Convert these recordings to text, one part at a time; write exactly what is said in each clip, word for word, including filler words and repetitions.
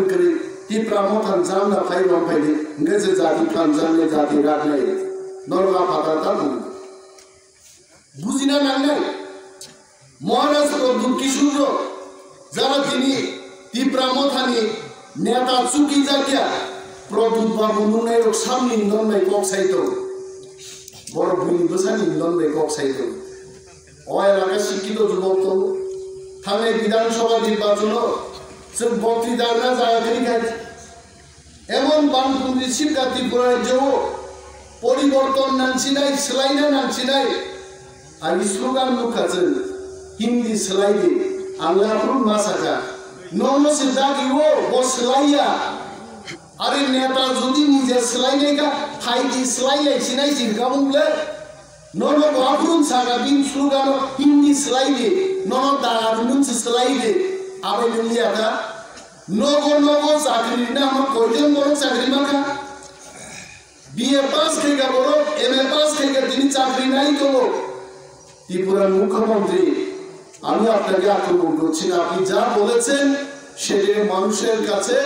kwrwi Tipra Motha ni jang da phai rong phai di, hwnkhe je jati phan jang nai, jati rak nai, norok a phatar ta bung. Bujina nangnai. Maharaj Pradyut Kishore rok, jara tini Tipra Mothani neta chuki jakya, Pradyut Babu nungnai rok samni nongnai kok sai tong. Borok buini bwsani nongnai kok sai tong. O elaka sikito jubok tongo. Thangnai Bidhan Sabha nirbachon o chwng bokti darna jaga kwrwi kha. Emon bangtungni sibka Tripura rajyo o poriborton nangsinai, swlaina nangsinai. Ani slogan nukha chwng, Hindi swlai di, ang aphuru ma sakha. Nono se dagi o, bo swlaiya. Are neta jodi nije swlainai kha, phaidi swlailai sinai jil kabung le. Nono bo aphuru sakha bini slogan o Hindi swlai di, nono daga rwnung se swlai di. Abai nung liya kha. Nogo nogo chakri rina hwnma koijon borok chakri mankha? B A pass khaikha borok, M A pass khaikha tini chakri nai tongo. Tripura Mukhyamantri, আমি আপনাকে আক্রমণ করছি না, আপনি যা বলেছেন সেটা মানুষের কাছে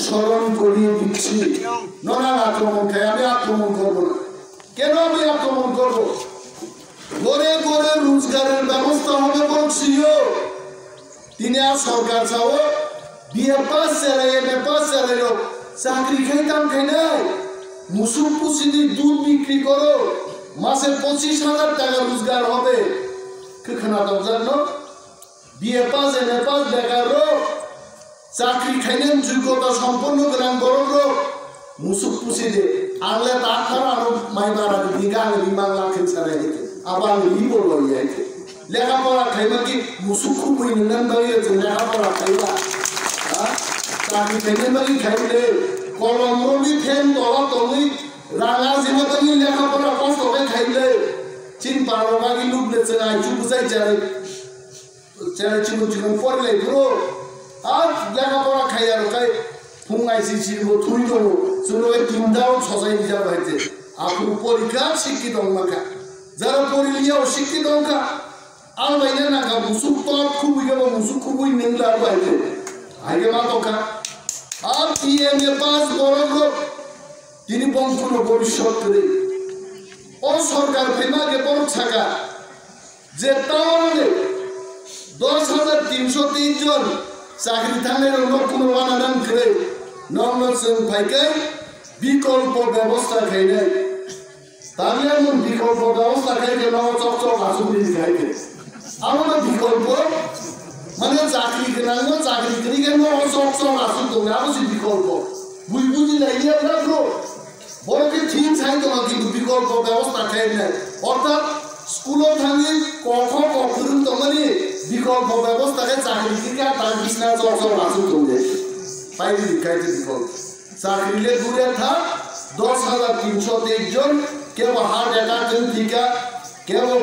স্মরণ করিয়ে দিচ্ছি। না, না, আক্রমণ খাই, আমি আক্রমণ করব না। কেন আমি আক্রমণ করব? ঘরে ঘরে রোজগারের ব্যবস্থা হবে বলছিও। Tini a sorkar sao, B A pass cherai, M A pass cherai rok chakri khai tam khainai, musuk pusidi dudh bikri koro, mase pochis hajar taka rojgar hobe. Khe khna tokjak no? B A pass, M A pass bekar rok, chakri khainani jogota somponno gwnang borok rok, musuk pusi de, ang le ta khar ano mai bara di, di gang di mang la khin sanai hite. Abo ang ri bo loi ya hite. Lekha pora khaima ki musuk khubui nang nang bagwi chwng lekha pora khaiba. Ha? Chakri khaina bagwi khai de. Kolom rok di phen tola tongwi rang ajima bagwi lekha pora kosto khe khai de. Chin paro bagwi nuk de chwng ai chu bujai chari. Chera chikon chikon pori lai phuru, a lekha pora khaiya rok khai phung I C C bo thwi tongo, chwng rok tinta o sojai rijak bai te. Aphuru porikha sikki tong mankha. Jara pori liya o sikki tongkha. Ang bai na nangkha musuk top khubui khe bo musuk khubui nung da bai te. Hai khe ma tongkha. A P M A pass borok rok tini bongkhuno bhobishyot kwrwi. O sorkar phaima khe borok saka. Je taone dos hajar tinsho teis jon chakri thangnai rok no kuno wana nang kwrwi, nokno chwng phaikai bikolpo bebosta khainai. Tangya mun bikolpo bebosta khai khe no chok chok asuk ni khai khe. Amo no bikolpo mane chakri gwnang no chakri kwrwi khe no chok chok asuk tongnai, abo se bikolpo. Bui buji lai ya bro. Borok khe thik sai tongo, kintu bikolpo bebosta khainai. Orthat school-o thangwi kok kho kok kwrwng tongmani bikolpo bebosta khe chakri khe kha tang bisna chok chok asuk tongde. Paidi khai khe bikolpo. Chakri le dure tha, dos hajar tinsho teis jon, kebo heart attack wng thika, kebo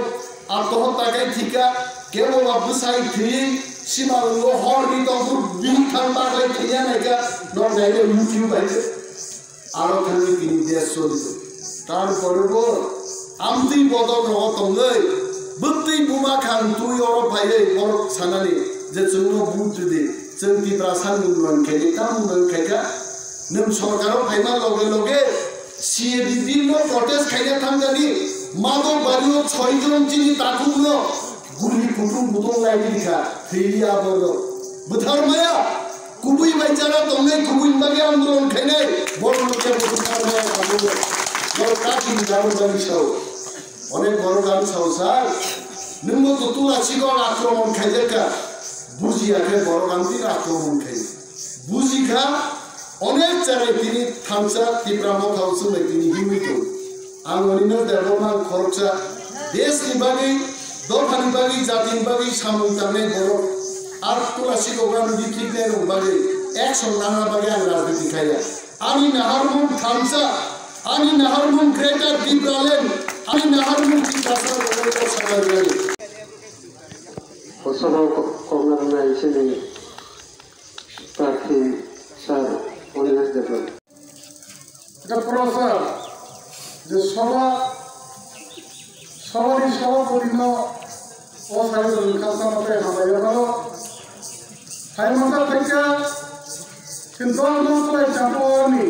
atmohatta khai thika, kebo ba bwsai thwi, sima wngo hor ni tongphuru bihik thang baklai thwiya naikha, nok naile YouTube bai khe. Aro thangwi tini desh choli tongo. Tarpore bo amtwi bodol rogo tongwi, bwtwi buma khang twi oro phaiwi borok sanani je chwngno vote rwdi, chwng Tiprasa ni unnayon khaidi, tamo unnayon khaikha. Nwng sorkaro phaima loge loge C A D bill no protest khaina thangkani, Madok Bario soi jon chini takhukno guli kutung kutung laidi kha, thwi ya borok. Bwthar maya, kubui bai chara tongnai, kubui bagwi andolon khainai, borok no kebo bwthar maya tabuk. Borok kati ni jabo jani sao. Onek borok ang sao sir. Nwng bo to tula sikok akromon khaijak kha. Bujiya khe borok ang tini akromon khai. Bujikha, onek chara tini thansa Tipra Motha o chwnglai tini himwi tong. Ang onino deboma khoroksa deshni bagwi, dophani bagwi, jatini bagwi samung tangnai borok. Ar tula sikok rano diphiknai rok bagwi, action nangna bagwi ang rajniti khaiya. Ani naharmung thansa, ani naharmung Greater Tipraland, ani naharmung Tiprasa rok sakha rwlai. Kosobo ko-, kokna rwnai chini prarthi sir Olivesh Debbarma. Eta prosa je soba, sobani sobapoti no o sari rwkha sama tei hambai rwkha. Hai masa thaika Chini dol dol kwlai chaporni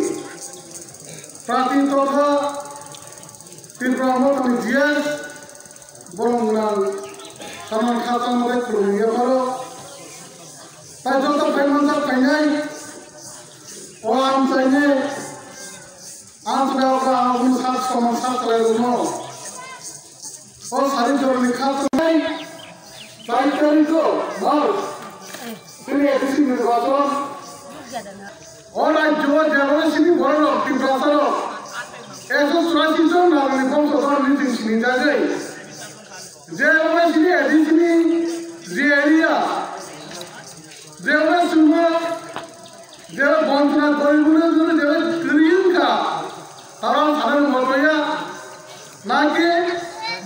prati totha Tripura Mothani G S borok nang saman kha tamo tei khulumwi yapharo. Tai joto phai manjak phainai o amchaini amchai okra ang sak somon sak khlai rwno. O sari jorni kha twnai tai tari ko mau. Chini A D C ni nirbachon. O rajyo o jeboni sini borok rok Tiprasa rok ekso churasi jon nagani bongso dor ni ching sini jagwi. Jeboni sini A D C ni je area. Jeboni sumbo Jera bongchwna goribuno jora jera kwrwi wngkha, tara sanani motoya, nake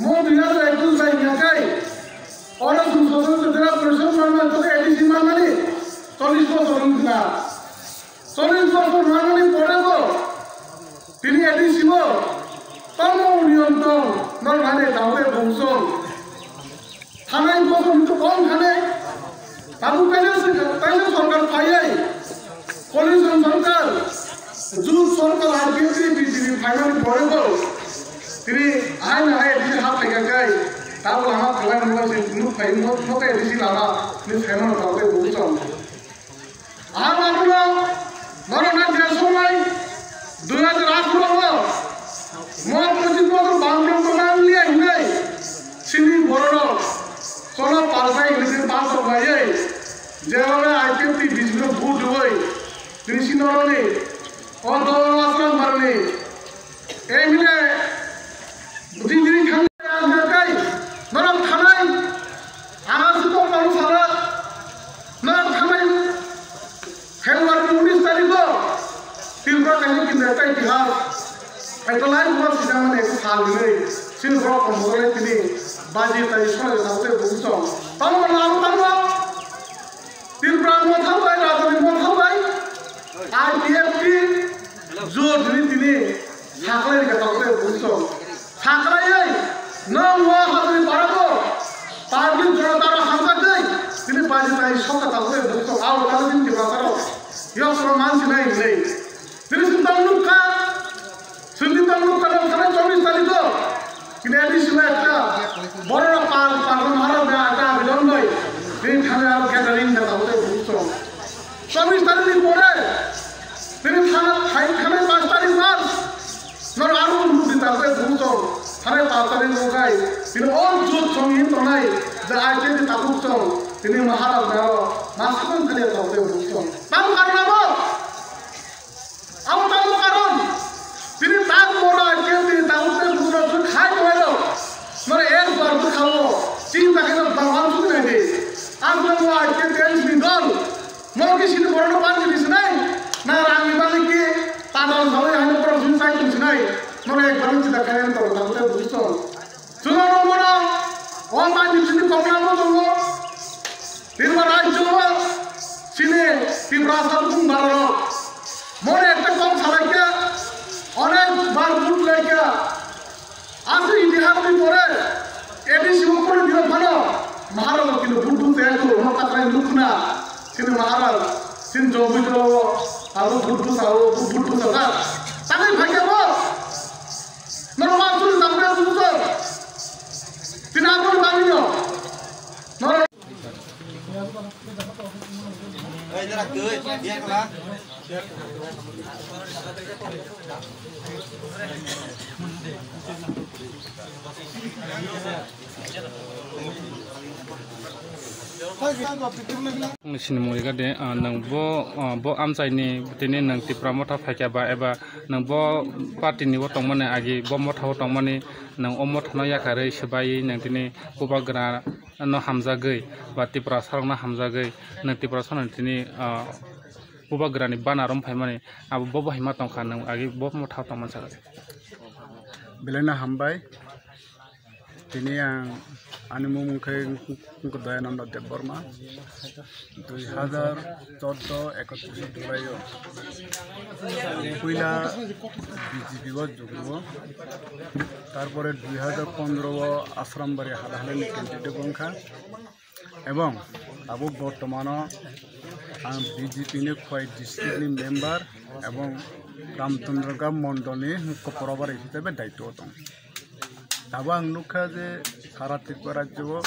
mo dui hajar ekus bai nyakai, oro sum sosol jera pressure manma to A D C manmani chollish bosor wngkha. Chollish bosor manmani pore bo tini A D C o tamo union tong, nor nane tamo bongchong. Thanai bosong to kong khanai. Tabuk kaisa se, kaisa sorkar phaiwi. Coalition sorkar, jut sorkar, I P F T, B J P phaimani pore bo. Tini hai na hai A D C ha phai kha kai. Tabuk lama khalai mo se nuk phai mo, mo kai A D C lama. Ni phaimani pore bo chong. Ang abono norokno je somai dui hajar atharo o mo pojit bosor bang rok tongna wngya hinwi sini bororok chono palpai hinwi sini pal tongmaiwi je oro I P F T B J P rok vote rwui tini sini norokni o dol aswk barni M L A Dindiri khanai ang jakai, norok thanai, ang aswk kok malu sana, norok thanai, February unis tarikh o, Tripura kaisa kinda kai tihar, ekta lai buka sijak mane ekta sal hinwi, sini borok kom bokole tini, baji tai soi tabo tei bukchong, tamo na abo tamo, Tripura motha bai, Rajani motha bai, I P F T jor tini tini saklai rika tabo tei bukchong. Saklai ei, no wa hatui parabo, public jonataro hamjakgwi, tini baji tai sokha tabo tei bukchong. Abo kalo tini Tiprasarok yoksoro mansinai hinwi. Tini sintang nukha, sintang nukha nang thanai chobbish tarikh o. Kini A D C o ekta borok pal, pal, maharok na ekta abidon bai. Tini thani aro gathering na tabo tei bukchong. Chobbish tarikh ni pore, tini thana, thai, thanai panch tarikh mas. Nor aro bukdi tabo tei bukchong. Thanai panch tarikh o kai. Tini o jut song hin tongnai. Ja ai tini tabuk chong. Tini maharok na aro. Masakon thani tabo tei bukchong. Tam karna bo. Abo tamo karon, tini tak mora ke tini tamo te bukra tu khai to ero. Mane ek bar tu khawo, chinta khe no bangam tu nai de. Ang no mo ai ke ten sini dol. Mo ki sini borok no pan sini sinai. Na rang ni bali ki tadal sawi hano borok sini sai tu sinai. Mane ek bar chinta khe to tamo te bukra. Chwla rok bono o manwi chini koklam o tongo. Tripura rajyo o chini Tiprasa bumung bara rok. Mone ekta kok salai khe, onek bar vote lai khe. Aswk itihas ni pore A D C o kunu dino phano Maharaj kino vote dute ko no katai lukna. Chini Maharaj, chini jogwi jolo, abo vote dusa, o vote dusa da. Tangwi phai khe bo. Norok ma tuli tangwi bujo. Tini aboni bagwino. Norok Sini murika de, ah, nang bo, ah, bo amchaini tini nang Tipra motha phaikya ba eba nang bo party ni bo tongmani agi bo motha o tongmani nang o motha no yakarwi swbaiwi nang tini bubagra no hamjagwi ba Tiprasa rok no hamjagwi nang Tiprasa no tini, ah, bubagra ni bana rom phaimani abo bo bo hima tongkha nang agi bo motha o tongmani sakha. Belai no hambai. Tini ang ani mung mung khe wngkha Dayananda Debbarma. Dui hajar chordo ekotris July o puila B J P o jugriwo. Tarpore dui hajar pondro o Asrambari hala halani candidate wngkha. Ebong abo bortomano Ang B J P ni Khowai district ni member ebong Ramchandragam mondol ni Koporobari hisabe daityo o tongo. Abo ang nukha je sara Tripura rajyo o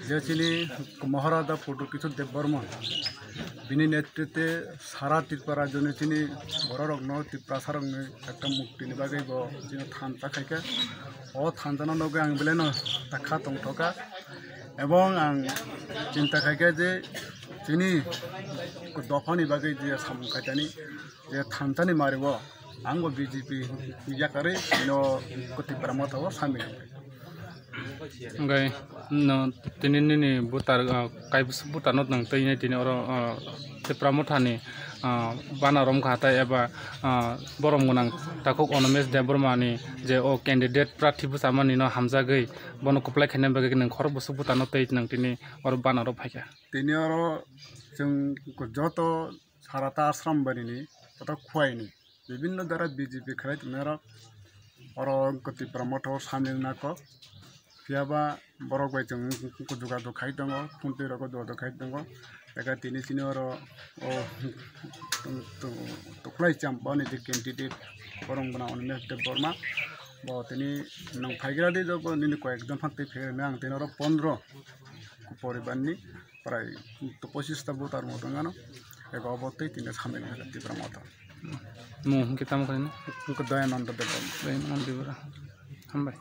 je chini Maharaja Pradyot Kishore Debbarma bini netritwe sara Tripura rajyo ni chini bororokno, Tiprasa rokni ekta mukti ni bagwi bo chini thansa khaikha. O thansa no nugwi ang belai no ta kha tongthokha. Ebong ang chinta khaikha je chini dophani bagwi je samung khaitani je thansani mario ang bo B J P yakarwi no Tipra Motha o samil. Hwnkhe no tini nini voter, ah, kaibwswk voter no nwng twi nai tini oro, ah, Tipra Motha ni, ah, banner romkha hatai eba, ah, borom gwnang takhuk Animesh Debbarma ni je o candidate prarthi bwchamani no hamjagwi bono kwplai khaina bagwi nwng khorok bwswk voter no twi nwng tini oro banner o phaikha. Tini oro chwng joto sara ta Ashram Bari ni, joto Khowai ni, bibinno jora B J P khlai tongnai rok, oro wngkha Tipra Motha o samil wngna kok. Phiya ba borok bai chwng jogajog khai tongo, phone twi rogo jogajog khai tongo. Eka tini chini oro o tuklai cham boni je candidate borok wngkha Animesh Debbarma. Bo tini nwng phaigra di joto nini koyek jon phan twi phaigra ang tini oro pondro poribar ni prai pochis ta voter mo wngkha no. Ego obo twi tini samil wngkha Tipra Motha. Mung hwnkhe tamo khaino? Wngkha Dayananda Debbarma. Dayananda Debbarma. Hambai.